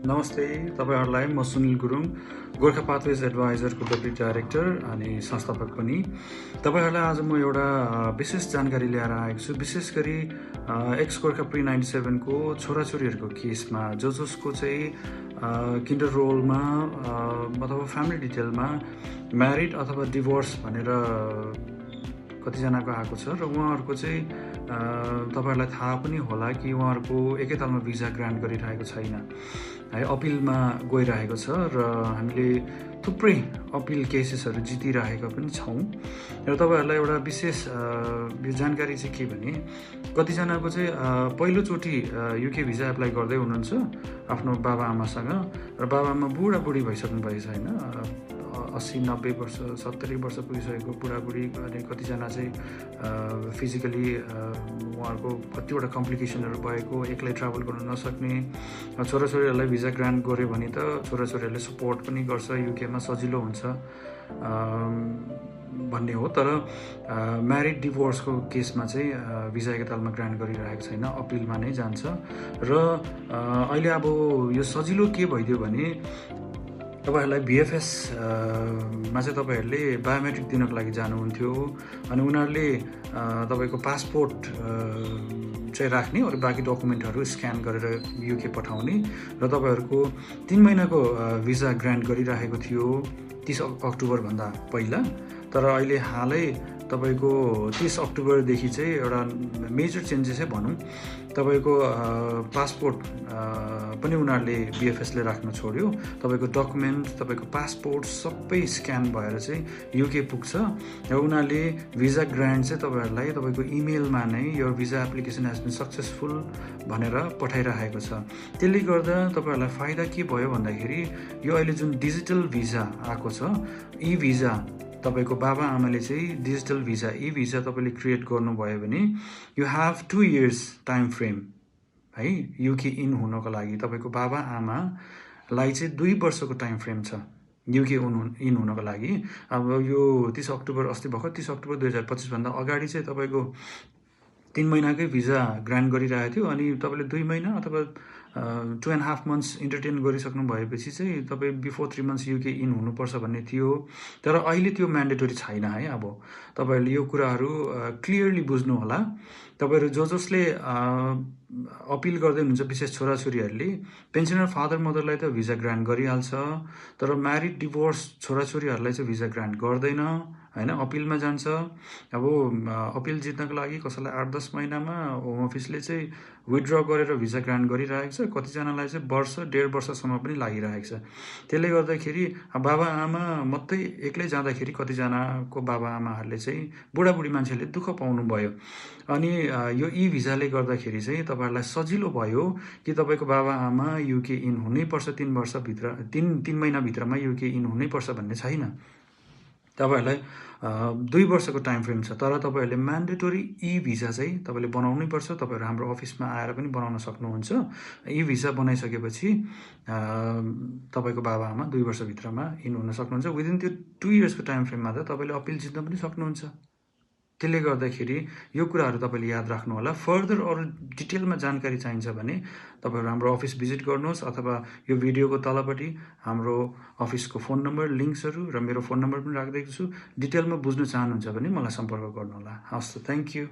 नमस्ते तपाईहरुलाई म सुनिल गुरुङ गोर्खा पाथवेज एडभाइजरको डेप्युटी डाइरेक्टर अनि संस्थापक पनि तपाईहरुलाई आज म एउटा विशेष जानकारी लिएर आएको छु। विशेष गरी एक्स गोर्खा प्री 97 को छोराछोरीहरुको केसमा जसको चाहिँ किन्डर रोलमा अथवा फ्यामिली डिटेलमा म्यारिड अथवा डिभोर्स भनेर कतिजनाको आएको छ र उहाँहरुको चाहिँ तपाईहरुलाई थाहा पनि होला कि उहाँहरुको एकैतालमा भिजा ग्रान्ट गरिरहेको छैन है, अपिलमा गइरहेको छ र हामीले थुप्रै अपिल केसेसहरु जितिरहेको पनि छौं र तपाईहरुलाई एउटा विशेष यो जानकारी चाहिँ के भने कतिजनाको चाहिँ पहिलो चोटी युके भिजा एप्लाई गर्दै हुनुहुन्छ आफ्नो बाबाआमासँग र बाबाआमा बुढाबुढी भइसक्नु भएको छैन, 80-90 वर्ष 70 वर्ष पुगिसकेको बुढाबुढी अनि कतिजना चाहिँ फिजिकली उहाँहरुको कतिवटा कम्प्लिकेसनहरु भएको, एक्लै ट्राभल गर्न नसक्ने छोराछोरीहरुलाई भिजा ग्रान्ट गर्यो भने त छोराछोरीहरुले सपोर्ट पनि गर्छ, युकेमा सजिलो हुन्छ भन्ने हो। तर म्यारिड डिभोर्सको केसमा चाहिँ भिजा एकैतालमा ग्रान्ट गरिरहेको छैन, अपिलमा नै जान्छ र अहिले अब यो सजिलो के भइदियो भने तपाईहरुलाई बीएफएस मा चाहिँ तपाईहरुले बायोमेट्रिक दिनको लागि जानुहुन्थ्यो अनि उनीहरुले तपाईको पासपोर्ट चाहिँ राख्ने अरु बाँकी डकुमेन्टहरु स्क्यान गरेर युके पठाउने र तपाईहरुको 3 महिनाको भिजा ग्रान्ट गरिरहेको थियो 30 अक्टोबर भन्दा पहिला। तर अहिले हालै तपाईको 30 अक्टोबर देखि चाहिँ एउटा मेजर चेन्जेस भनौं, तपाईको पासपोर्ट पनि उनीहरुले बीएफएस ले राख्न छोड्यो, तपाईको डकुमेन्ट तपाईको पासपोर्ट सबै स्क्यान भएर चाहिँ युके पुग्छ र उनीहरुले भिजा ग्रान्ट चाहिँ तपाईहरुलाई तपाईको इमेलमा नै your visa application has been successful भनेर पठाइरहेको छ। त्यसले गर्दा तपाईहरुलाई फाइदा के भयो भन्दाखेरि यो अहिले जुन डिजिटल भिजा आको छ, ई भिजा तपाईको बाबाआमाले चाहिँ डिजिटल भिजा ई भिजा तपाईले क्रिएट गर्नुभयो भने you have 2 years time frame है युके इन हुनको लागि। तपाईको बाबाआमालाई चाहिँ 2 वर्षको टाइम फ्रेम छ युके इन हुनको लागि। अब यो 30 अक्टोबर अस्ति भर्खर 30 अक्टोबर 2025 भन्दा अगाडि चाहिँ तपाईको 3 महिनाकै भिजा ग्रान्ट गरिरहेको थियो अनि तपाईले 2 महिना अथवा 2.5 months इन्टरटेन गरिसक्नु भएपछि चाहिँ तपाई बिफोर 3 months युके इन हुनुपर्छ भन्ने थियो। तर अहिले त्यो म्यान्डेटरी छैन है। अब तपाईहरुले यो कुराहरु क्लियरली बुझ्नु होला। तपाईहरु जसले अपिल गर्दै हुनुहुन्छ विशेष छोराछोरीहरुले पेन्सनर फादर मदरलाई त भिजा ग्रान्ट गरिहाल्छ, तर म्यारिड डिभोर्स छोराछोरीहरुलाई चाहिँ भिजा ग्रान्ट गर्दैन हैन, अपिलमा जान्छ। अब अपिल जित्नको लागि कसैलाई 8-10 महिनामा होम अफिसले चाहिँ विथड्र गरेर भिजा ग्रान्ट गरिरहेको छ, कतिजनालाई चाहिँ वर्ष 1.5 वर्षसम्म पनि लागिरहेको छ। त्यसले गर्दाखेरि बाबाआमा मात्रै एक्लै जाँदाखेरि कतिजनाको बाबाआमाहरुले चाहिँ बुढाबुढी मान्छेले दुःख पाउनु भयो अनि यो ई भिजाले गर्दाखेरि चाहिँ तपाईहरुलाई सजिलो भयो कि तपाईको बाबाआमा युके इन हुनैपर्छ 3 वर्ष भित्र 3 महिना भित्रमा युके इन हुनैपर्छ भन्ने छैन। तपाईहरुलाई 2 वर्षको टाइम फ्रेम छ, तर तपाईहरुले म्यान्डेटरी ई भिजा चाहिँ तपाईले बनाउनै पर्छ। तपाईहरु हाम्रो अफिसमा आएर पनि बनाउन सक्नुहुन्छ। ई भिजा बनाइसकेपछि तपाईको बाबाआमा 2 वर्ष भित्रमा इन हुन सक्नुहुन्छ। विदिन त्यो 2 इयर्सको टाइम फ्रेममा त तपाईले अपिल जित्न पनि सक्नुहुन्छ। त्यसले गर्दाखेरि यो कुराहरु तपाईले याद राख्नु होला। फर्दर अरु डिटेलमा जानकारी चाहिन्छ भने तपाईहरु हाम्रो अफिस भिजिट गर्नुहोस् अथवा यो भिडियोको तलपट्टि हाम्रो अफिसको फोन नम्बर लिंक्सहरु र मेरो फोन नम्बर पनि राख्दैछु। डिटेलमा बुझ्न चाहनुहुन्छ भने मलाई सम्पर्क गर्नु होला। हस् त, थ्यांक यू।